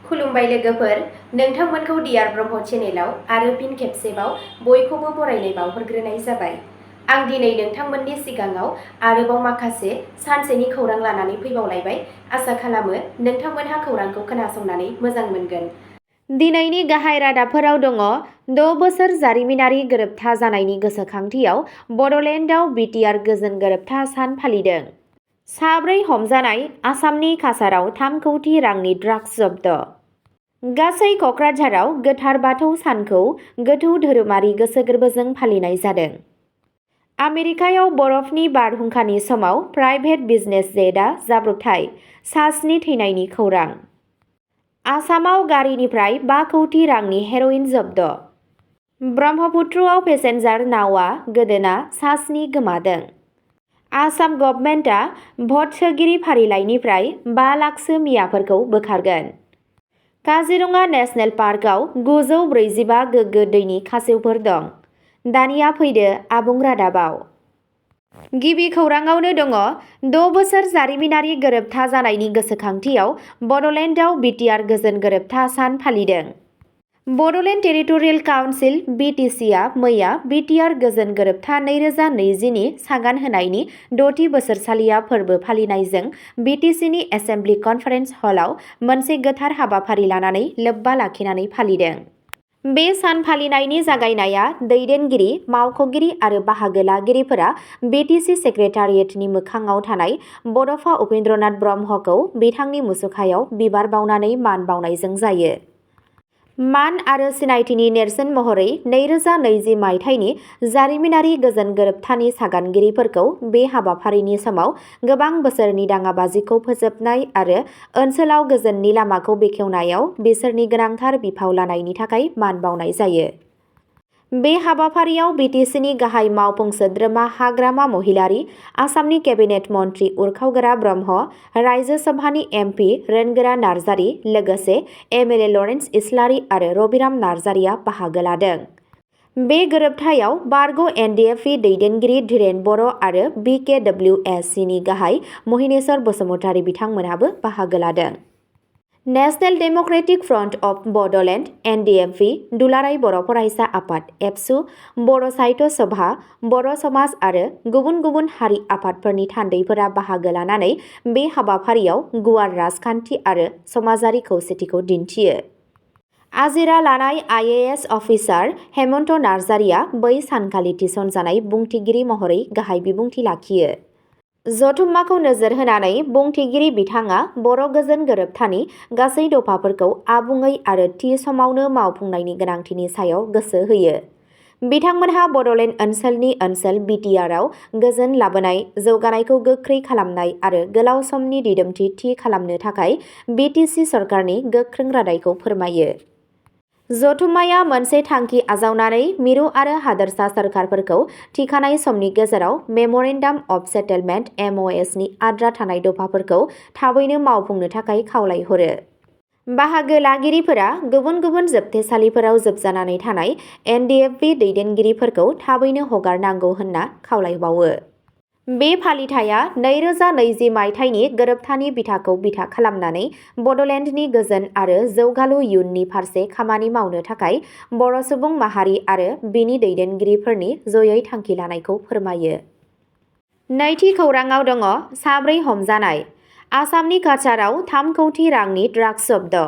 खुलुमबाय लोगोफोर, नोंथांमोनखौ डियार ब्रह्म चेनेलाव आरो फिन खेबसेबाव बयखौबो बरायनाय बावहरग्रोनाय जाबाय। आं दिनै नोंथांमोननि सिगाङाव आरोबाव माखासे सानसेनि खौरां लानानै फैबावलायबाय। आसा खालामो नोंथांमोनहा खौरांखौ खोनासंनानै मोजां मोनगोन। दिनैनि गाहाय रादाबफोराव दङ 6 बोसोर जारिमिनारि गोरोबथा जानायनि गोसोखांथियाव बड'लेण्डआव बिटिआर गोजोन गोरोबथा सान फालिदों। साब्रै हमजानाय, आसामनि काछाराव 3 कौटि रांनि ड्राग्स जब्द। गासै क'क्राझाराव गोथार बाथौ सानखौ गोथौ धोरोमारि गोसो गोरबोजों फालिनाय जादों। आमेरिकायाव बरफनि बारहुंखानि समाव प्राइभेट बिजनेस जेटआ जाब्रबथाय, सा 7 थैनायनि खौरां। आसामाव गारिनिफ्राय 5 कौटि रांनि हेर'इन जब्द। ब्रह्मपुत्रआव पेसेन्जार नावआ गोदोना सा 7 गोमादों। आसाम गभर्नमेन्टआ भट सोगिरि फारिलाइनिफ्राय 5 लाखसो मियाफोरखौ बोखारगोन। काजिरङा नेशनेल पार्कआव 945 गोग्गो दैनि खासेवफोर दं। दानिया फैदो आबुं रादाबाव। गिबि खौराङावनो दङ 6 बोसोर जारिमिनारि गोरोबथा जानायनि गोसोखांथियाव बड'लेण्डआव बिटिआर गोजोन गोरोबथा सान फालिदों। बड'लेण्ड टेरिटरियेल काउन्सिल (BTC) आ मैया बिटिआर गोजोन गोरोबथा 2020 नि सागान होनायनि 6थि बोसोरसालिया फोरबो फालिनायजों BTCनि एसेम्बलि कनफारेन्स हलआव मोनसे गोथार हाबाफारि लानानै लोब्बा लाखिनानै फालिदों। बे सान फालिनायनि जागायनाया दैदेनगिरि, मावख'गिरि आरो बाहागो लागिरिफोरा BTC सेक्रेटारियेटनि मोखाङाव थानाय बड'फा उपेन्द्रनाथ ब्रह्मखौ बिथांनि मुसुखायाव बिबार बावनानै मान बावनायजों जायो। मान आरो सिनायथिनि नेरसोन महरै 2020 मायथाइनि जारिमिनारि गोजोन गोरोबथानि सागानगिरिफोरखौ बे हाबाफारिनि समाव गोबां बोसोरनि दाङाबाजिखौ फोजोबनाय आरो ओनसोलाव गोजोननि लामाखौ बेखेवनायाव बिसोरनि गोनांथार बिफाव लानायनि थाखाय मान बावनाय जायो। बे हाबाफारियाव BTCनि गाहाय मावफुं सोद्रोमा हाग्रामा महिलारी, आसामनि केबिनेट मन्थ्रि उरखावगोरा ब्रह्म, रायजो सभानि MP रोनगोरा नार्जारी, लोगोसे MLA लरेन्स इस्लारि आरो रबिराम नार्जारीआ बाहागो लादों। बे गोरोबथायाव बारग' NDFB दैदेनगिरि धीरेन बर' आरो BKWSCनि गाहाय महिनेश्वर बसुमतारी बिथांमोनहाबो बाहागो लादों। National Democratic front of Bodoland (NDFB), दुलाराय बर' फरायसा आफाद (एबसु), बर' साहित्य सभा, बर' समाज आरो गुबुन गुबुन हारि आफादफोरनि थान्दैफोरा बाहागो लानानै बे हाबाफारियाव गुवार राजखान्थि आरो समाजारि खौसेथिखौ दिन्थियो। आजिरा लानाय IAS अफिसार हेमन्त नार्जारीआ बै सानखालि थिसनजानाय बुंथिगिरि महरै गाहाय बिबुंथि लाखियो। जथुम्माखौ नोजोर होनानै बुंथिगिरि बिथाङा बर' गोजोन गोरोबथानि गासै दफाफोरखौ आबुङै आरो थि समावनो मावफुंनायनि गोनांथिनि सायाव गोसो होयो। बिथांमोनहा बड'लेण्ड ओनसोलनि ओनसोल BTRआव गोजोन लाबोनाय, जौगानायखौ गोख्रै खालामनाय आरो गोलाव समनि दिदोमथि थि खालामनो थाखाय BTC सरकारनि गोख्रों रादायखौ फोरमायो। जथुम्माया मोनसे थांखि आजावनानै मिरु आरो हादोरसा सोरखारफोरखौ थिखानाय समनि गेजेराव मेम'रेन्डाम अफ सेटेलमेन्ट (MOS) नि आद्रा थानाय दफाफोरखौ थाबैनो मावफुंनो थाखाय खावलायहरो। बाहागो लागिरिफोरा गुबुन गुबुन जोबथेसालिफोराव जोबजानानै थानाय NDFB दैदेनगिरिफोरखौ थाबैनो हगारनांगौ होनना खावलायबावो। बे फालिथाइया 2020 मायथाइनि गोरोबथानि बिथाखौ बिथा खालामनानै बड'लेण्डनि गोजोन आरो जौगालु इयुननि फारसे खामानि मावनो थाखाय बर' सुबुं माहारि आरो बिनि दैदेनगिरिफोरनि जयै थांखि लानायखौ फोरमायो। नैथि खौराङाव दङ साब्रै हमजानाय, आसामनि काछाराव 3 कौटि रांनि ड्राग्स जब्द।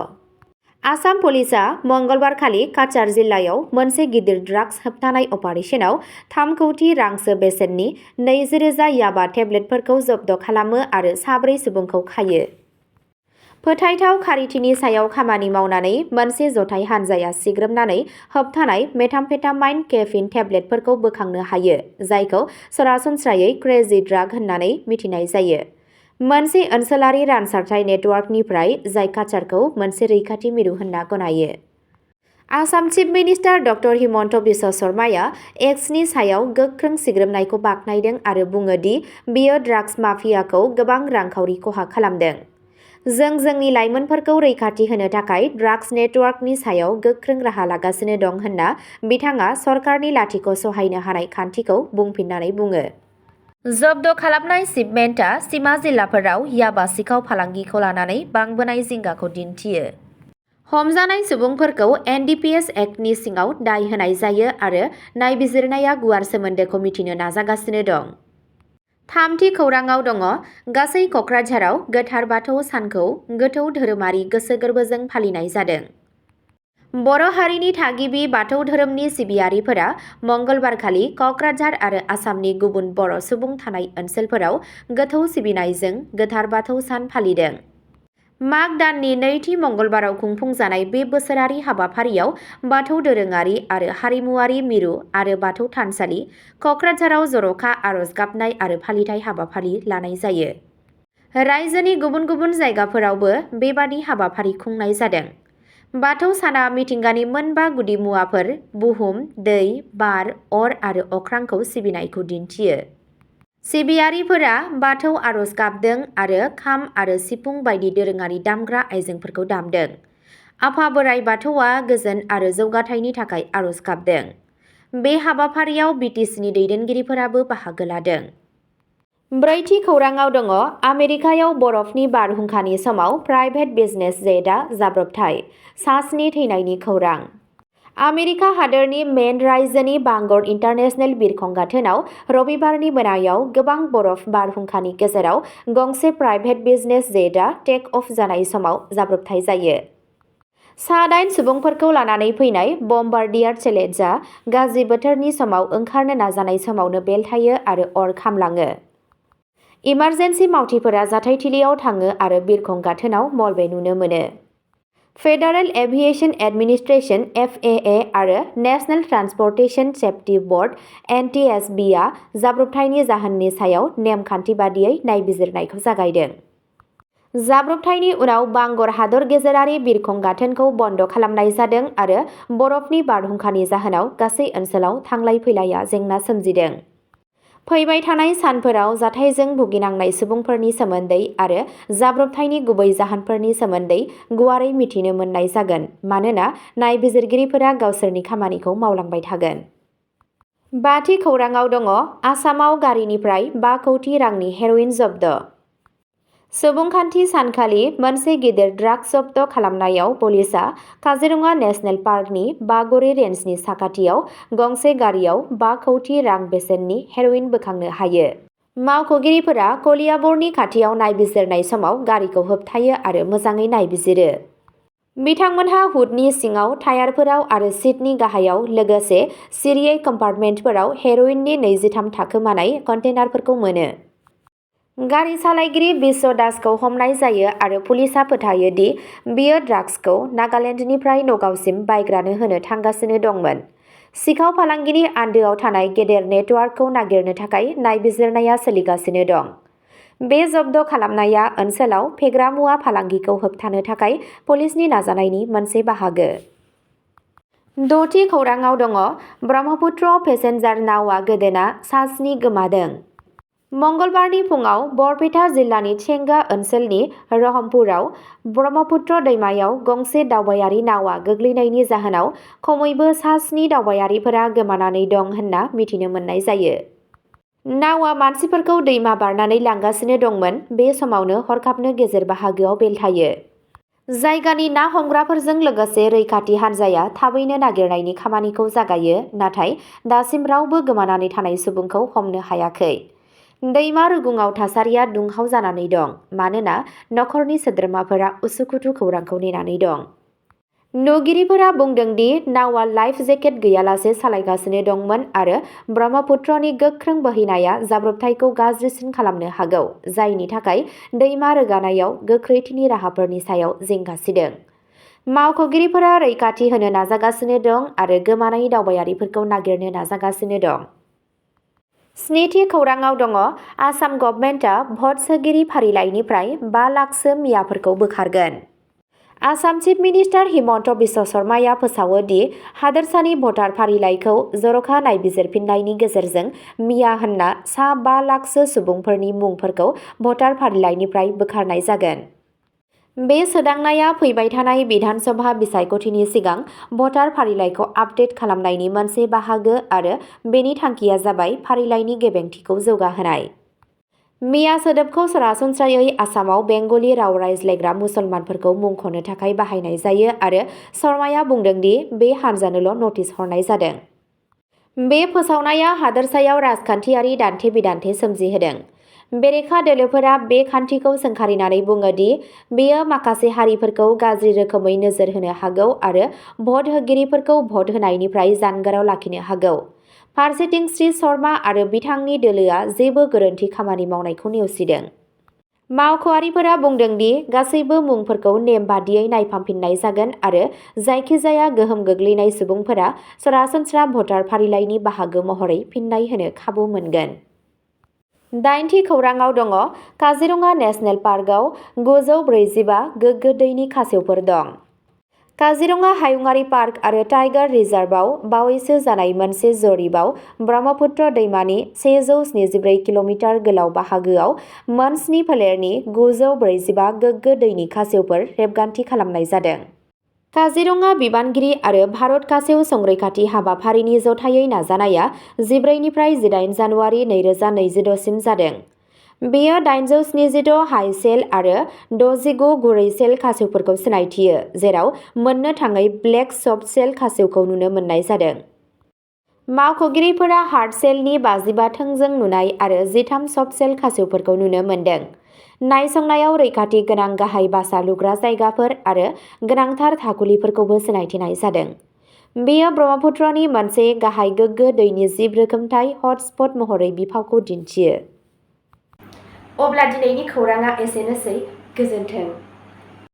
आसाम पुलिसआ मंगलबारखालि काछार जिल्लायाव मोनसे गिदिर ड्राग्स होबथानाय अपारेसनाव 3 कौटि रांसो बेसेननि 20,000 याबा टेब्लेटफोरखौ जब्द खालामो आरो साब्रै सुबुंखौ खायो। फोथायथाव खारिथिनि सायाव खामानि मावनानै मोनसे जथाय हानजाया सिग्रोमनानै होबथानाय मेथामफेटामाइन केफिन टेब्लेटफोरखौ बोखांनो हायो, जायखौ सरासनस्रायै क्रेजी ड्राग होननानै मिथिनाय जायो। मोनसे ओनसोलारि रानसारथाय नेटवर्कनिफ्राय जाय काछारखौ मोनसे रैखाथि मिरु होनना गनायो। Assam chief minister doctor Himanta Biswa शर्माया एक्सनि सायाव गोख्रों सिग्रोमनायखौ बाख्नायदों आरो बुङो दि बेयो ड्राग्स माफियाखौ गोबां रांखावरि खहा खालामदों। जों जोंनि लाइमोनफोरखौ रैखाथि होनो थाखाय ड्राग्स नेटवर्कनि सायाव गोख्रों राहा लागासिनो दं होनना बिथाङा सरकारनि लाथिख' सहायनो हानाय खान्थिखौ बुंफिननानै बुङो। जब्द खालामनाय शिपमेन्टआ सिमा जिल्लाफोराव याबा सिखाव फालांगिखौ लानानै बांबोनाय जिंगाखौ दिन्थियो। हमजानाय सुबुंफोरखौ NDPS एक्टनि सिङाव दाय होनाय जायो आरो नायबिजिरनाया गुवार सोमोन्दोखौ मिथिनो नाजागासिनो दं। थामथि खौराङाव दङ गासै क'क्राझाराव गोथार बाथौ सानखौ गोथौ धोरोमारि गोसो गोरबोजों फालिनाय जादों। बर' हारिनि थागिबि बाथौ धोरोमनि सिबियारिफोरा मंगलबारखालि क'क्राझार आरो आसामनि गुबुन बर' सुबुं थानाय ओनसोलफोराव गोथौ सिबिनायजों गोथार बाथौ सान फालिदों। माग दाननि नैथि मंगलबाराव खुंफुंजानाय बे बोसोरारि हाबाफारियाव बाथौ दोरोङारि आरो हारिमुआरि मिरु आरो बाथौ थानसालि क'क्राझाराव जर'खा आरज गाबनाय आरो फालिथाय हाबाफारि लानाय जायो। रायजोनि गुबुन गुबुन जायगाफोरावबो बेबादि हाबाफारि खुंनाय जादों। बाथौ साना मिथिंगानि मोनबा गुदि मुवाफोर बुहुम, दै, बार, अर आरो अख्रांखौ सिबिनायखौ दिन्थियो। सिबियारिफोरा बाथौ आरज गाबदों आरो खाम आरो सिफुं बायदि दोरोङारि दामग्रा आइजेंफोरखौ दामदों। आफा बोराइ बाथौआ गोजोन आरो जौगाथायनि थाखाय आरज गाबदों। बे हाबाफारियाव BTCनि दैदेनगिरिफोराबो बाहागो लादों। ब्रैथि खौराङाव दङ आमेरिकायाव बरफनि बारहुंखानि समाव प्राइभेट बिजनेस जेटआ जाब्रबथाय, सा 7 थैनायनि खौरां। आमेरिका हादोरनि मेन रायजोनि बांगर इन्टारनेशनेल बिरखं गाथोनाव रबिबारनि मोनायाव गोबां बरफ बारहुंखानि गेजेराव गंसे प्राइभेट बिजनेस जेटआ टेक अफ जानाय समाव जाब्रबथाय जायो। सा 8 सुबुंफोरखौ लानानै फैनाय बम्बार्डियार चेलेन्जआ गाज्रि बोथोरनि समाव ओंखारनो नाजानाय समावनो बेलथायो आरो अर खामलाङो। इमारजेन्सि मावथिफोरा जाथायथिलियाव थाङो आरो बिरखं गाथोनाव मलबे नुनो मोनो। फेडारेल एभिएशन एडमिनिस्ट्रेशन (FAA) आरो नेशनेल ट्रान्सपर्टेशन सेफ्टि बर्ड (NTSB) आ जाब्रबथायनि जाहोननि सायाव नेमखान्थि बादियै नायबिजिरनायखौ जागायदों। जाब्रबथायनि उनाव बांगर हादर गेजेरारि बिरखं गाथोनखौ बन्द खालामनाय जादों आरो बरफनि बारहुंखानि जाहोनाव गासै ओनसोलाव थांलाय फैलाया जेंना सोमजिदों। फैबाय थानाय सानफोराव जाथायजों भुगिनांनाय सुबुंफोरनि सोमोन्दै आरो जाब्रबथायनि गुबै जाहोनफोरनि सोमोन्दै गुवारै मिथिनो मोननाय जागोन मानोना नायबिजिरगिरिफोरा गावसोरनि खामानिखौ मावलांबाय थागोन। बाथि खौराङाव दङ आसामाव गारिनिफ्राय 5 कौटि रांनि हेर'इन जब्द'। सुबुंखान्थि सानखालि मोनसे गिदिर ड्राग्स जब्द' खालामनायाव पुलिसआ काजिरङा नेशनेल पार्कनि बागरे रेन्जनि साखाथियाव गंसे गारियाव 5 कौटि रां बेसेननि हेर'इन बोखांनो हायो। मावख'गिरिफोरा कलियाबरनि खाथियाव नायबिजिरनाय समाव गारिखौ होबथायो आरो मोजाङै नायबिजिरो। बिथांमोनहा हुडनि सिङाव, टायारफोराव आरो सिटनि गाहायाव लोगोसे सिरियै कम्पार्टमेन्टफोराव हेर'इननि 23 थाखोमानाय कन्टेनारफोरखौ मोनो। गारि सालायगिरि बिश्व दासखौ हमनाय जायो आरो पुलिसआ फोथायो दि बियो ड्राग्सखौ नागालेन्डनिफ्राय नगावसिम बायग्रानो होनो थांगासिनो दंमोन। सिखाव फालांगिनि आन्दोआव थानाय गेदेर नेटवार्कखौ नागिरनो थाखाय नायबिजिरनाया सोलिगासिनो दं। बे जब्द' खालामनाया ओनसोलाव फेग्रा मुवा फालांगिखौ होबथानो थाखाय पुलिसनि नाजानायनि मोनसे बाहागो। द'थि खौराङाव दङ ब्रह्मपुत्र पेसेन्जार नावआ गोदोना सा 7 गोमादों। मंगलबारनि फुङाव बरपेटा जिल्लानि थेंगा ओनसोलनि रहमपुराव ब्रह्मपुत्र दैमायाव गंसे दावबायारि नावआ गोग्लैनायनि जाहोनाव खमैबो सा 7 दावबायारिफोरा गोमानानै दं होनना मिथिनो मोननाय जायो। नावआ मानसिफोरखौ दैमा बारनानै लांगासिनो दंमोन बे समावनो हरखाबनो गेजेर बाहागोआव बेलथायो। जायगानि ना हमग्राफोरजों लोगोसे रैखाथि हान्जाया थाबैनो नागिरनायनि खामानिखौ जागायो नाथाय दासिम रावबो गोमानानै थानाय सुबुंखौ हमनो हायाखै। दैमा रुगुङाव थासारिया दुंहाव जानानै दं मानोना नखरनि सोद्रोमाफोरा उसुखुथु खौरांखौ नेनानै दं। नुगिरिफोरा बुंदों दि नावआ लाइफ जेकेट गैयालासे सालायगासिनो दंमोन आरो ब्रह्मपुत्रनि गोख्रों बोहैनाया जाब्रबथायखौ गाज्रिसिन खालामनो हागौ जायनि थाखाय दैमा रोगानायाव गोख्रैथिनि राहाफोरनि सायाव जिंगा सिदों। मावख'गिरिफोरा रैखाथि होनो नाजागासिनो दं आरो गोमानाय दावबायारिफोरखौ नागिरनो नाजागासिनो दं। स्निथि खौराङाव दङ आसाम गभर्नमेन्टआ भट सोगिरि फारिलाइनिफ्राय 5 लाखसो मियाफोरखौ बोखारगोन। आसाम चिफ मिनिस्टार हिमन्त बिश्व शर्माया फोसावो दि हादोरसानि भटार फारिलाइखौ जर'खा नायबिजिरफिननायनि गेजेरजों मिया होनना सा 5 लाखसो सुबुंफोरनि मुंफोरखौ भटार फारिलाइनिफ्राय बोखारनाय जागोन। बे सोदांनाया फैबाय थानाय बिधान सभा बिसायख'थिनि सिगां भटार फारिलाइखौ आपडेट खालामनायनि मोनसे बाहागो आरो बेनि थांखिया जाबाय फारिलाइनि गेबेंथिखौ जौगाहोनाय। मिया सोदोबखौ सरासनस्रायै आसामाव बेंगलि राव रायज्लायग्रा मुसलमानफोरखौ मुंख'नो थाखाय बाहायनाय जायो आरो शर्माया बुंदों दि बे हानजानोल' नटिस हरनाय जादों। बे फोसावनाया हादोरसायाव राजखान्थियारि दान्थे-बिदान्थे सोमजिहोदों। बेरेखा दोलोफोरा बे खान्थिखौ सोंखारिनानै बुङो दि बेयो माखासे हारिफोरखौ गाज्रि रोखोमै नोजोर होनो हागौ आरो भट होगिरिफोरखौ भट होनायनिफ्राय जानगाराव लाखिनो हागौ। फारसेथिं श्री शर्मा आरो बिथांनि दोलोआ जेबो गोरोन्थि खामानि मावनायखौ नेवसिदों। मावख'आरिफोरा बुंदों दि गासैबो मुंफोरखौ नेम बादियै नायफामफिननाय जागोन आरो जायखिजाया गोहोम गोग्लैनाय सुबुंफोरा सरासनस्रा भटार फारिलाइनि बाहागो महरै फिन्नाय होनो खाबु मोनगोन। 8थि खौराङाव दङ काजिरङा नेशनेल पार्कआव 945 गोग्गो दैनि खासेवफोर दं। काजिरङा हायुङारि पार्क आरो टाइगार रिजार्भआव बावैसो जानाय मोनसे जरिबाव ब्रह्मपुत्र दैमानि 174 किल'मिटार गोलाव बाहागोआव मोन 7 फोलेरनि 945 गोग्गो दैनि खासेवफोर रेबगान्थि खालामनाय जादों। काजिरङा बिबानगिरि आरो भारत खासेव संरैखाथि हाबाफारिनि जथायै नाजानाया 14 निफ्राय 18 जानुवारि 2022 सिम जादों। बेयो 876 हाइ सेल आरो 69 गुरै सेल खासेवफोरखौ सिनायथियो, जेराव मोननो थाङै ब्लेक सफ्ट सेल खासेवखौ नुनो मोननाय जादों। मावख'गिरिफोरा हार्ड सेलनि 55 थोंजों नुनाय आरो 13 सफ्ट सेल खासेवफोरखौ नुनो मोनदों। नायसंनायाव रैखाथि गोनां गाहाय बासा लुग्रा जायगाफोर आरो गोनांथार थाखुलिफोरखौबो सिनायथिनाय जादों। बेयो ब्रह्मपुत्रनि मोनसे गाहाय गोग्गो दैनि जिब रोखोमथाय हटस्पट महरै बिफावखौ दिन्थियो। अब्ला दिनैनि खौराङा एसेनोसै। गोजोन्थों।